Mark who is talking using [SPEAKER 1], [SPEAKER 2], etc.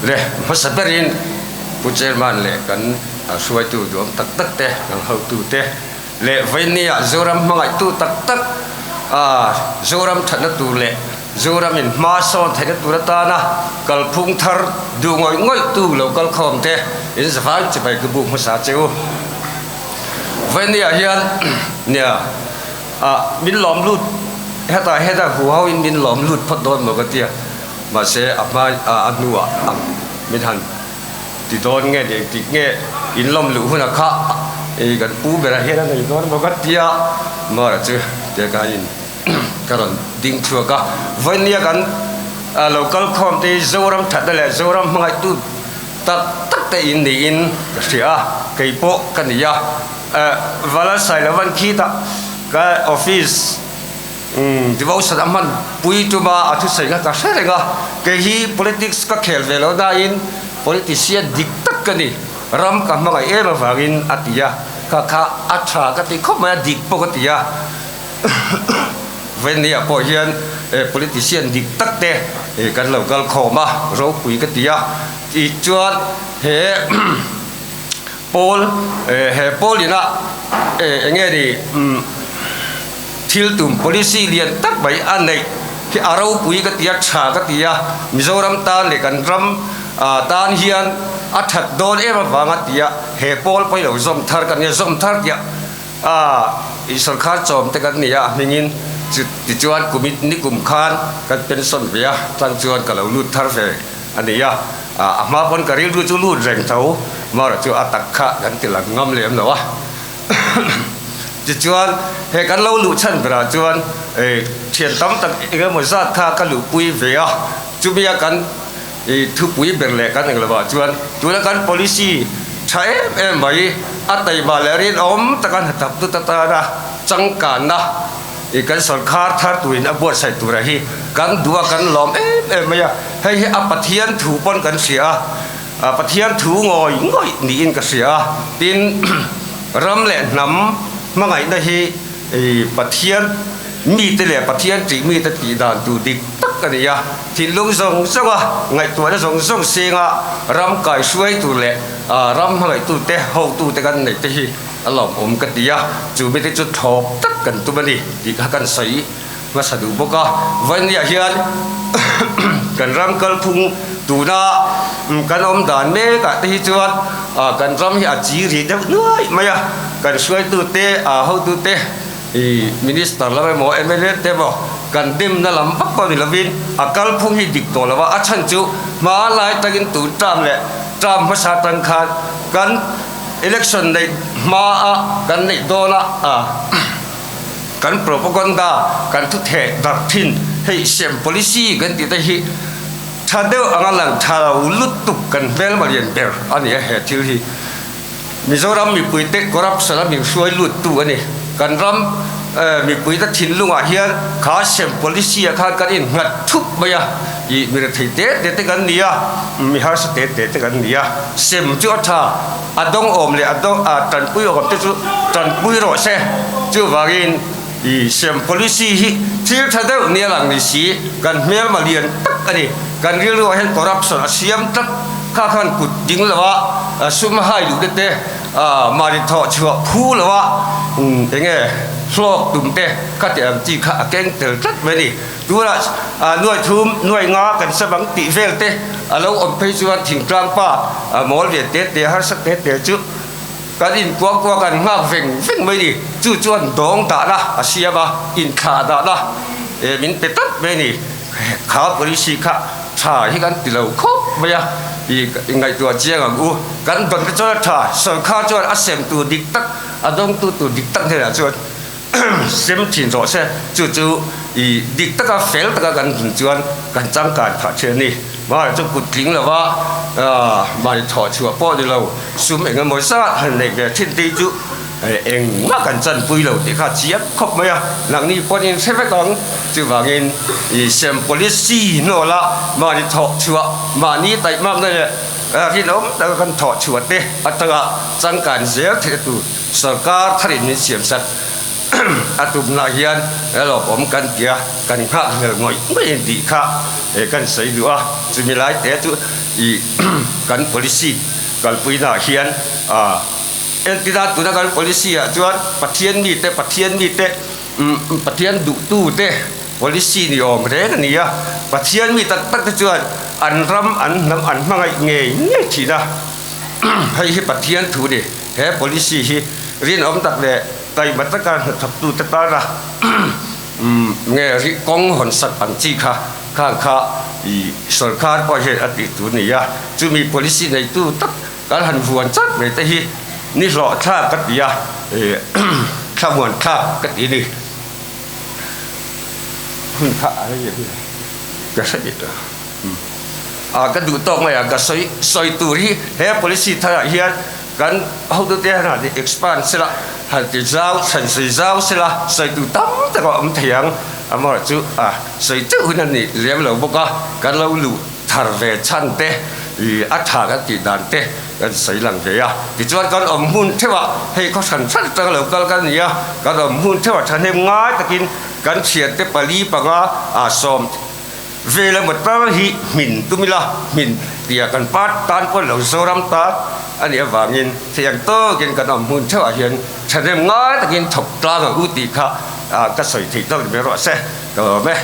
[SPEAKER 1] Le hmasa berin Pu Chairman leh kan hruaitu duhawm tak tak te, kan hotu te leh vawinia Zoram hmangaihtu tak tak Zoram thatna tur leh Zoram in hma sawn theihna tur atana kalphung thar duh ngawih ngawih tu lo kal khawm te in zavai chibai ka buk hmasa che u. Vawinia hian nia min lawm lut hetah hetah hu ho in min lawm lut phawt dawn maw ka tia. Mahse a hma a hnuah min han ti dawn nge ni engtik nge in lawm luh hunah kha i kan pu berah hian a nei dawn maw ka tia Mara chu tia ka in ka rawn ding chhuak a. Vawinia kan lo kal khawm te hi Zoram thatna leh Zoram hmangaihtu tak tak te in niin ka hria a, kei pawh ka ni a. Valalsailovan khitah ka office Devotion a hman pui tuma a thusawi kha ka hre reng a, kei hi politics ka khel ve lo nain politician dik tak ka ni, ram ka hmangaih em avangin a ti a, kha kha a tha ka ti khawp mai a, dik pawh ka ti a, Venia pawh hian politician dik tak te kan lo kal khawm a, ropui ka ti a, tichuan he pawl he pawl ina enge ni. Thil tum policy lian tak mai a neih hi a ropui ka ti a, tha ka ti a, Mizoram tan leh kan ram tan hian a that dawn em avanga ti a, he pawl pawh hi lo zawm thar kan nia, zawm thar tih a i sorkar chawm te kan ni a, a hmingin tichuan kumit nikum khan kan pension ve a, tang chuan ka lo lut thar ve a ni a, a hma pawn ka rilru chu lut reng tho, marawh chu a tak kha kan ti lang ngam lem lo a. Tichuan, he kan lo luh chhan berah chuan thian tam tak eng emaw zat kha ka luhpui ve a, chumia kan thupui ber leh kan englovah chuan tuna kan policy tha em em mai a taima leh rinawm taka hnathawk tut atana changkanna kan sawrkhar thar turin a buatsaih tura hi kan duh a, kan lawm em em mai a, hei hi a Pathian thu pawn kan hria a. Pathian thu ngawih ngawih niin ka hria a, tin ram leh hnam hmangaihna hi Pathian mite leh Pathian tih mite tih dan tur dik tak a ni a, thinlung zawng zawnga ngaihtuahna zawng zawng senga ram kaihruai tur leh ram hmangaihtute hotute kan neih te hi a lawmawm ka ti a, chu mite chu thlawp tak kan tum a ni tih kha kan sawi. Hmasa duh bawk a, Vawiniah hian kan ram kalphung tuna kan awm dan mekah te hi chuan kan ram hi a chi ri deuh nuai mai a, kan hruaitute, hotute, Minister lam emaw mla te emaw kan demna lam vak pawh ni lovin a kalphung hi dik tawh lo a, a chhan chu hmalai takin tun term leh term hmasa tang khan kan election neih hmaa kan neih dawn a. Kan propaganda, kan thu theh darh thin, hei sem policy kan tih te hi tha deuh anga lang tha lo lutuk kan hmelma lian ber a ni a he thil hi. Mizoram mipuite corruption a min hruai lut tu a ni. Kan ram mipuite thinlungah hian kha sem policy ah khan kan innghat thup mai a, ih mi rethei te te te kan ni a, mi harsa te te te kan ni a, sem chu a tha. A dawng awm leh a dawng a tanpui awm te chu tanpui rawh se. Chuvangin i sem policy hi thil tha deuh nia lang ni si, kan hmelma lian tak a ni. Kan rilruah hian corruption a siam tlat. Kha khan kut ding lo a, sum hai duh te te, mahni thawh chhuah phu lo a, enge hlawk tum te kha tih ang chi kha a keng tel tlat mai a ni. Tunah nuai thum, nuai nga kan sa bang tih vel te a lo awm phei chuan thingtlang pa mawl ve te te harsa te te chu kan inkuang kuang kan nghak veng veng mai ni. Chu chuan dawng dahna a siam a, inthlah dahna min pe tlat mai a ni. Kha policy kha tha hi kan ti lo khawp mai a, i ngaihtuah chiang ang u. Kan dawn te chuan a tha, sawrkar chuan a sem tur dik tak, a dawngtu tur dik tak hnenah chuan Sem thin rawh se, chu chu i dik taka fel taka kan dun chuan kan changkan phah thin a ni. Mahni chu kut tling lova mahni thawh chhuah pawh ni lo, sum eng emaw zat han neih ve thin te chu engmah kan chanpui lo tih kha chiang khawp mai a, nangni pawn in hre vek ang. Chuvangin i sem policy hnawla mahni thawh chhuah, mahni taihmakna leh rinawm taka kan thawh chhuah te atanga changkan zel theih tur. Sorkar tharin min siam sak a tumna hian lawmawm kan ti a, kan nghah hmel ngawih ngawih in tih kha kan sawi duh a, chumi lai te chu I kan policy kalpuinaah hian entirna tuna kan policy ah chuan Pathian mite Pathian mite Pathian duhtute policy ni awm reng a ni a, Pathian mi tak tak te chuan an ram an hnam an hmangaih ngei ngei thin a, hei hi Pathian thu ni he policy hi rinawm tak leh taima taka hnathawktute tana Nge rih kawng hawn sak ang chi kha khang kha i sorkar pawh hian a tih tur ni a, chumi policy neitu tak kan han vuan chat mai te hi ni hlawh thlak ka ti a, thlamuan thlak ka ti ni. Hun kha a rei em ka hre bik lo. A ka duh tawk mai a, ka sawi sawi tur hi he policy tharah hian kan hotute hian han ti expand sela, han ti zau, han sawi zau sela, sawi tur tam tak a awm thei ang. Amaherawhchu a sawi teuh hun a ni lem lo bawk a, kan lo luh thar ve chhan te, ih a tha kan tih dan te kan sawi lang ve a. Tichuan kan awm hmun theuhah hei khaw hran hran atanga lo kal kan ni a, kan awm hmun theuhah thahnem ngai takin kan thiante pali panga ah sawm Vela motor hi hmin tum ila, hmin tia kan pa tan pawh lo Zoram ta a nih avangin thiang tawkin kan awm hmun theuhah hian thahnem ngai takin thawk tlang ang u tih kha ka sawi theih tawk ni mai rawh se ka lawm e.